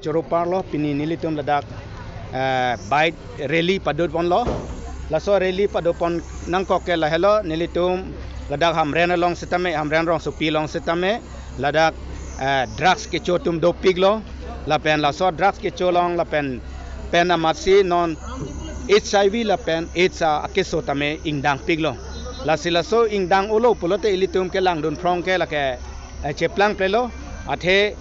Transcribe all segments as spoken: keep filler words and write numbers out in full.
Choro parlo, pini nelitum ladak, eh, bike rally padopon lo. Laso rally padopon nangkok ke lahelo, nelitum ladak Hamren along sitame, Hamren rongsopi along sitame, ladak, eh, drugs kecho atum dopiklo. Lapen laso drugs kecho along lapen pen amatsi non H I V lapen AIDS a-, akeso tame ingdangpiklo. Lasi laso ingdang-olo pulote ilitum kelangdun phrong ke lake, eh, cheplangplelo. Athe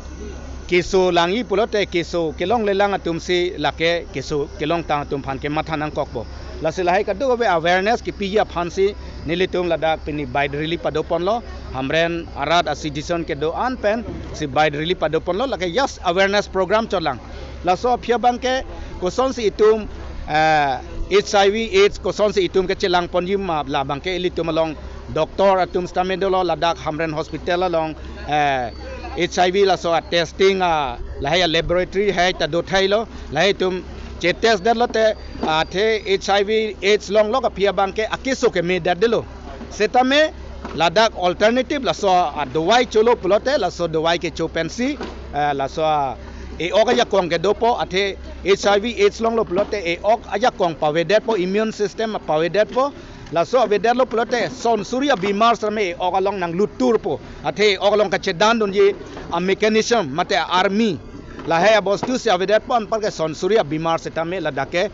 keso langji pulote keso kelonglelang atumsi lake keso kelongtang atum aphan kematha nangkokpo. Lasi lahai kadokave awareness kepiji aphansi nelitum ladak pini bike rally padoponlo. Hamren arat a-citizen kedo-an pensi bike rally padoponlo, lake just awareness program chotlang. Laso aphi abangke kosonsi itum, eh, H I V AIDS kosonsi itum kechelangponji ma, labangke ilitum along doctor atum sitame dolo, ladak Hamren Hospital along, eh, H I V laso a-testing a, lahai a-laboratory hai ta do thailo, lahai atum chetest detlote, athe H I V AIDS longlok aphi abangke akeso kemedetdetlo. Sitame ladak alternative laso adovai cholo pulote laso dovai kecho pensi, eh, laso a-, e-ok ajakong kedopo, athe H I V AIDS longlo pulote e-ok ajakong pavedetpo, immune system pavedetpo. Laso avedetlo pulote son suri abimar sitame e-ok along nanglut turpo. Athe e-ok along kachedandunji a-mechanism mate army, lahai abostusi avedetpo, anparke son suri abimar sitame ladak ke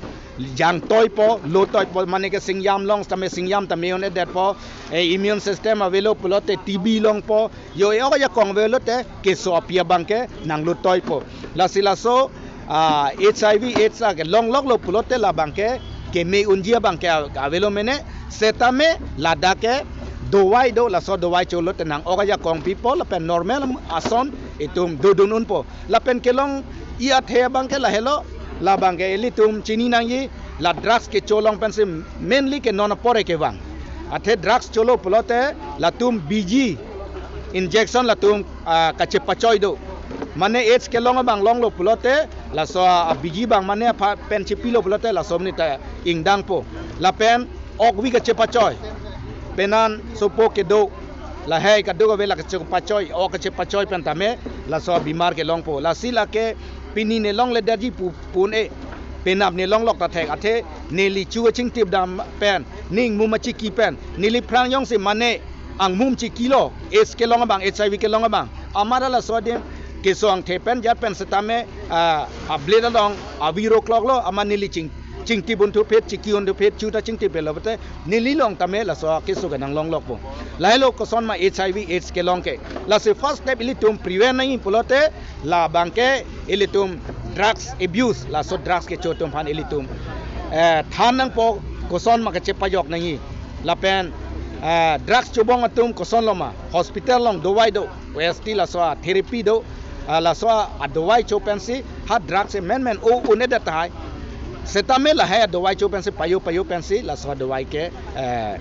jangtoipo, lotoipo, mane ke singjam long sitame singjam tame un-edetpo, eh, immune system avelo pulote T B longpo, yo e-ok ajakong avelote keso aphi abangke nanglutoipo. Lasi laso, ah, H I V AIDS a kelongloklo pulote labangke keme unji abangke a-, avelo mene, sitame ladak ke dovai do, laso dovai cholote nang-ok ajakong pipo lapen normal ason itum dodun unpo. Lapen kelongji athe abangke lahelo, labangke ilitum chini nangji, la drugs kecho along pensi mainly ke non apor kevang. Athe drugs cholo pulote latum biji injection latum, ah, kachepachoi do. Mane AIDS kelong abang longlo pulote laso a-biji abang mane apha pen chepilo pulote laso mane ta ingdangpo. Lapen ok vi kachepachoi, penan sopo kedo, lahai kadokave la kachepachoi, ok kachepachoi pen tame laso abimar kelongpo. Lasi lake pini ne longledetji pu, pu un-e, penap ne longlok ta thek, athe neli chu kachingtip dam pen, ning mum achiki pen, neli phrang jongsi mane angmum chikilo, AIDS kelong abang, H I V kelong abang. Amat laso adim keso angthe pen jat pen sitame, ah, a-blade along avi rokloklo, amat neli ching, chingtip un thuphet, chiki un thuphet, chu ta chingtip pelo pulote neli along tame laso keso ke nanglonglokpo. Lahailo kosonma H I V AIDS kelong ke. Lasi first step ilitum prevent nangji pulote labangke ilitum drugs abuse, laso drugs kecho atum aphan ilitum, eh, than nangpo, kosonma kachepajok nangji. Lapen, eh, drugs chobong atum kosonloma, hospital along dovai do, O S T laso a-therapy do, ah, laso adovai cho pensi ha drugs ke menmen o un-edet tahai. Sitame lahai adovai cho pensi payo payo pensi laso adovai ke, eh,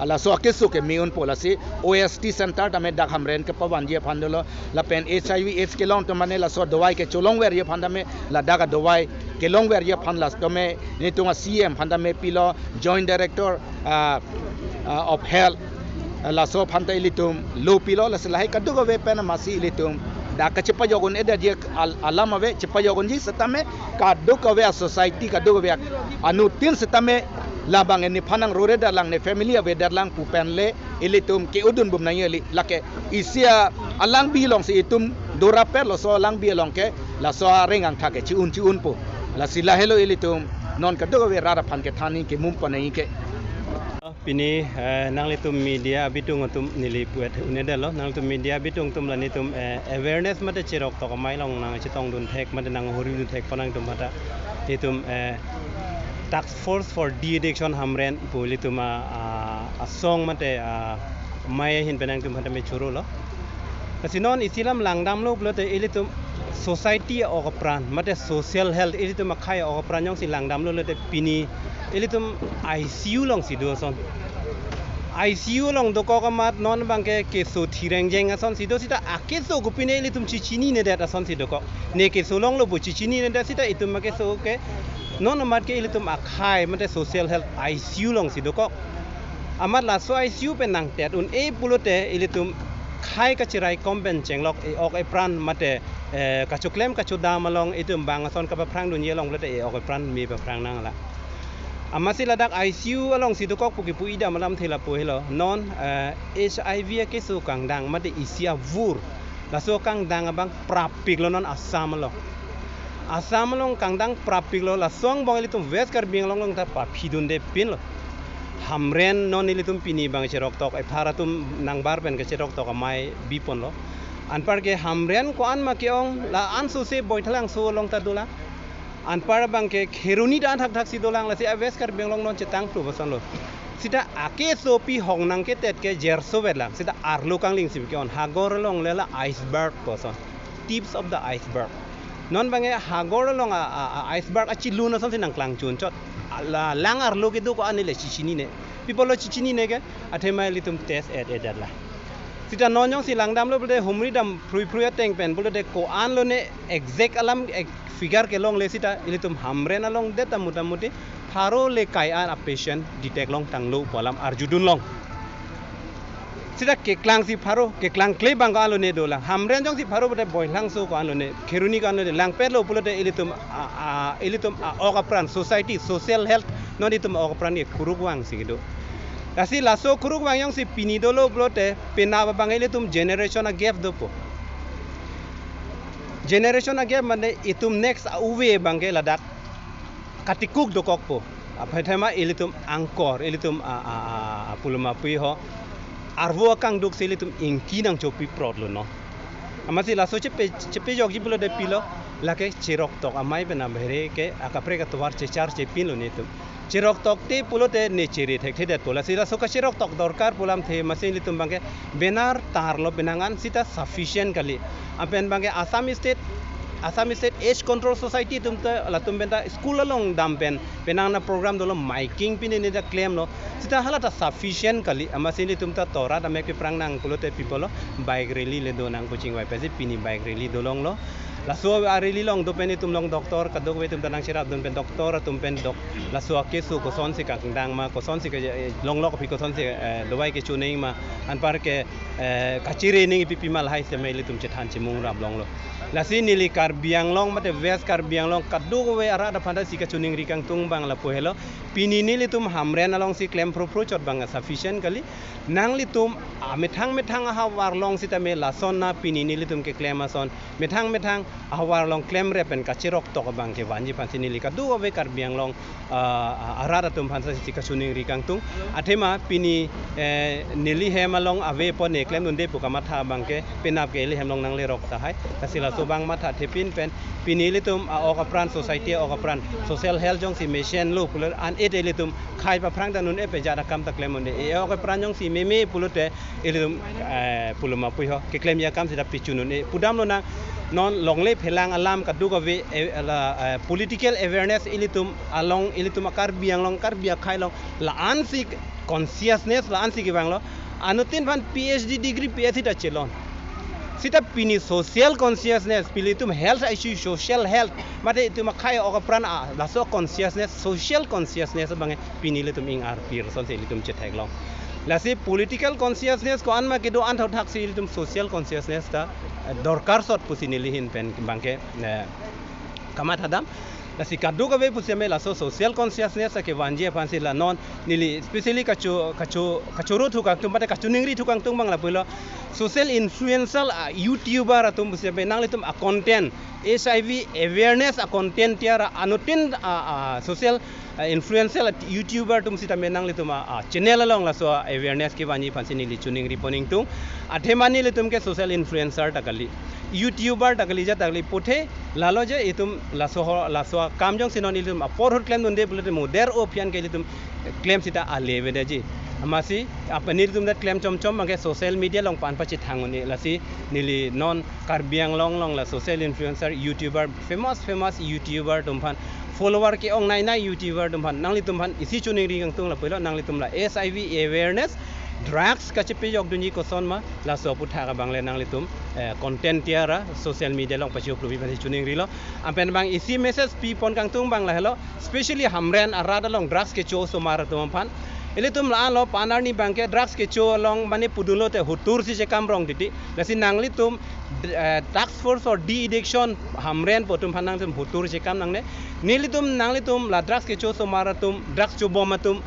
laso akeso keme unpo. Lasi O S T center tame dak Hamren kepavanji aphan dolo, lapen H I V AIDS kelong atum mane laso adovai kecho longverji aphan tame, ladak adovai kelongverji aphan laso tame nelitum a-C M aphan tame pilo, Joint Director, ah, ah, of Health, ah, laso aphan ta ilitum lo pilo. Lasi lahai kadokave pen amatsi ilitum dak kachepajok un-edetji al-, alam ave, chepajok unji sitame kadokave a-society, kadokave anuttin sitame labang nephan nangrore detlang, ne family avedet lang pu pen le ilitum ke-odun bum nangji kali. Lake isi a-, alangbi alongsi itum dorap-etlo, laso alangbi along ke laso areng angthak ke chi-un chi-unpo. Lasi lahelo ilitum non kadokave rat aphan kethan nangji, kemum pon nangji ke. Pini, eh, nanglitum media abitung atum neli puet un-edetlo, nanglitum media abitung atum la nelitum, eh, awareness mate cheroktok amei along nangchetongdun thek mate nanghuripdun thek pon nangtum mata. Nelitum, eh, Task Force for De-Addiction Hamren pu ilitum a, a, asong mate, a, amei ahin pen nangtum mata me chorolo. Lasi non isi alam langdamlo pulote ilitum society a-ok apran mate social health, ilitum akhei a-ok apran jongsi langdamlo pulote pini ilitum I C U alongsi do ason. I C U along dokok amat non abangke keso thirengjeng asonsi do sita akeso kopine ilitum chichininedet asonsi dokok. Ne keso longlo pu chichininedet sita itum akeso ke non amat ke ilitum akhei mate social health I C U alongsi dokok. Amat laso I C U pen nangtet un-e pulote ilitum khei kacheraikom pen chenglok e-ok epran mate eh, kachoklem kachodam along itum bang ason kapaphrang dunji along pulote e-ok epran me paphrang nang la. Amatsi ladak I C U alongsi dokok pu kipu idam alamthe lapu helo. Non, eh, H I V akeso kangdang mate isi avur, laso kangdang abang prapiklo non Assam along. Assam along kangdang prapiklo, laso angbong ilitum West Karbi Anglong along ta paphidunde pinlo. Hamren non ilitum pini bang cheroktok, ephar atum nangbar pen kacheroktok amei biponlo. Anparke Hamren ko-an ma ke-ong, la-an sose Boithalangso along ta dolang. Anpar abangke Kheroni ta an thakthak si dolang, lasi a West Karbi Anglong non chetang plu basanlo. Sita akeso pi hong nangketet ke jerso vetlang. Sita arlo kangling si ke-on, hagor along le la iceberg person. Tips of the iceberg. Non bangke hagor along a, a, a iceberg achelun asonsi nangklang chunchot. A la lang arlo kedo ko-an le chechinine. Pi apotlo chechinine ke, athema ilitum test et et la. Sita non jongsi langdamlo pulote humri dam phrui phrui ateng pen pulote ko-an lone exact alam ek figure kelongle sita ilitum Hamren along det ta mutamuti pharo le kai-an a patient detect longtanglo pu alam arjudunlong. Sita keklangsi pharo, keklangkle bang ko-an lone dolang. Hamren jongsi pharo pulote Boithalangso ko-an lone, Kheroni ko-an lone, langpetlo pulote ilitum a, a, ilitum a-ok apran, society, social health, non itum a-ok apran ke kuruk vangsi kedo. Lasi laso kuruk vang jongsi pini dolo pulote penap abang ilitum generation a-gap dopo. Generation a-gap mane itum next a-uve abangke ladak katikuk dokokpo. Apathema ilitum angkor, ilitum a, a, a, a puluma pui ho. Arvo akangduk si ilitum ingki nangchopi protlo non. Amatsi laso chepe, chepejokji pulote pilo, lake cheroktok amei pen abhere ke akaprek atovar chechar chepinlo netum. Cheroktok te pulote ne chere thekthedetpo, lasi laso kacheroktok dorkar pu alamthe amatsi ilitum bangke benar tarlo, penang an sita sufficient kali. Apen bangke Assam State, Assam State Age Control Society atum ta latum pen ta school along dam pen penang na program dolo, miking pine ne ta klemlo. Sita hala ta sufficient kali, amatsi ilitum ta torat amek pephrang nang pulote pi apotlo, bike rally le do nang pu chingvai pensi pini bike rally dolonglo. Laso a-rally along do pen itum along doctor kadokave atum ta nangcherapdun pen doctor atum pen dok, laso akeso kosonsi kangdang ma, kosonsi ke, eh, longlok aphi kosonsi, eh, dawai kecho nangji ma, anparke, eh, kachere nangji pipi ma lahai seme ilitum chethan chemung rap longlo. Lasi neli Karbi Anglong mate West Karbi Anglong kadokave arat aphanta si kachiningri kangtung bang lapu helo. Pini nelitum Hamren alongsi klem phrophro chot bang sufficient kali. Nanglitum, ah, methang methang ahavar along sitame lason na pini nelitum keklem ason methang methang ahavar along klemrep pen kacheroktok abang kevanji aphansi neli kadokave Karbi Anglong, ah, ah, arat atum aphansi kachiningri kangtung. Athema pini, eh, neli hem along ave po ne klemdunde pu kamatha abangke penap ke ili hem along nanglerok tahai. Lasi laso bang matha thepin pen pini ilitum a-ok apran, society a-ok apran, social health jongsi mesenlo pulo an et ilitum khai paphrang ta non e pejat akam ta klem un-e. E-ok apran jongsi meme pulote ilitum, eh, puluma pui ho keklemji akam sita pichun un-e pudamlo nang. Non longle phelang alam kadokave, eh, la, eh, political awareness ilitum along, ilitum a-Karbi Anglong, Karbi akhei along la-ansi consciousness la-ansi kevanglo. Anuttin aphan P H D degree, P H D ta chelon. Sita pini social consciousness, pini itum health issue, social health, mate itum akhei ok apran a, laso consciousness, social consciousness abang pini ilitum ing arpir asonsi ilitum chetheklong. Lasi political consciousness ko-an ma kedo an thothaksi ilitum social consciousness ta, eh, dorkar sot pusi neli ahin pen bangke, eh, kamatha dam. Lasi kadokave pusitame laso social consciousness akevanji aphansi la non neli specially kacho, kacho, kachoro thu kangtung mate kachiningri thu kangtung bang lapulo. Social influencer, ah, YouTuber atum pusitame nanglitum a-content, H I V awareness a-content tiyar anuttin, ah, ah, social, ah, influencer, ah, YouTuber atum sitame nanglitum a, ah, channel along laso awareness kevanji aphansi neli chiningri pon ingtung. Athema nelitum ke social influencer ta kali, YouTuber ta kali, ja ta kali, puthe lalo je itum laso ho, laso akam jongsi non ilitum apor ahut klemdunde pulote moder o phian ke ilitum klem sita ale vedeji. Amatsi apa nelitum det klem chomchom abangke social media along pan pachethang un-e. Lasi neli non Karbi Anglong along la social influencer, YouTuber, famous famous YouTuber atum aphan, follower ke-ong nainai YouTuber atum aphan, nanglitum aphan isi chiningri kangtung lapulo, nanglitum la H I V awareness, drugs kachepejokdunji koson ma, laso aputhak abang le nanglitum, eh, content tiyar a social media along pachiup lubi aphansi chiningrilo. Apen bang isi message pipon kangtung bang lahelo, specially Hamren arat along drugs kecho osomar atum aphan. Ilitum la-anlo, pan arni bangke drugs kecho along mane pudunlote hotur si chekam rong titi. Lasi nanglitum d- eh, task force or de-addiction Hamren pu atum aphan nangtum hutur chekam nangne. Nelitum, nanglitum la drugs kecho osomar atum, drugs chobom atum,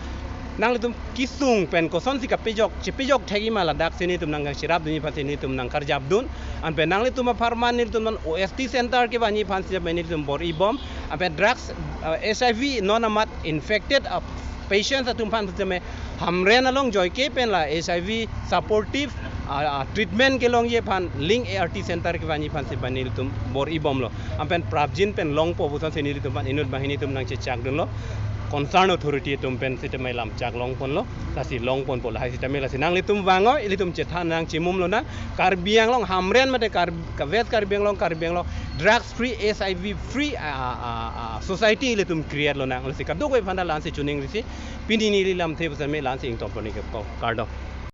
nanglitum kesung pen kosonsi kapejok, chepejok thekji ma ladak si nelitum nangcherapdunji aphansi nelitum nangkarjapdun. Anpen nanglitum apharman nelitum non O S T center kevanji aphansi nelitum bor-ibom. Anpen drugs, eh, H I V non amat infected, uh, patients atum aphan sitame Hamren along joike pen la H I V supportive, ah, ah, treatment kelongji aphan Link A R T center kevanji aphansi nelitum bor-ibomlo. Anpen prapjin pen longpo pusonsi nelitum aphan inut banghini atum nangchechakdunlo. Concern authority atum pen sitame lam chak longponlo. Lasi longponpo lahai sitame lasi nanglitum vangoi, ilitum chethan nangchimumlonang. Karbi Anglong Hamren mate Kar-, ka West Karbi Anglong, Karbi Anglong drugs free, H I V free, ah, ah, ah, ah, society ilitum create lonang. Lasi kadokave aphanta la-ansi choningri si, pini neli lamthe pusitame la-ansi ingtonpon-ik ko. Kardom.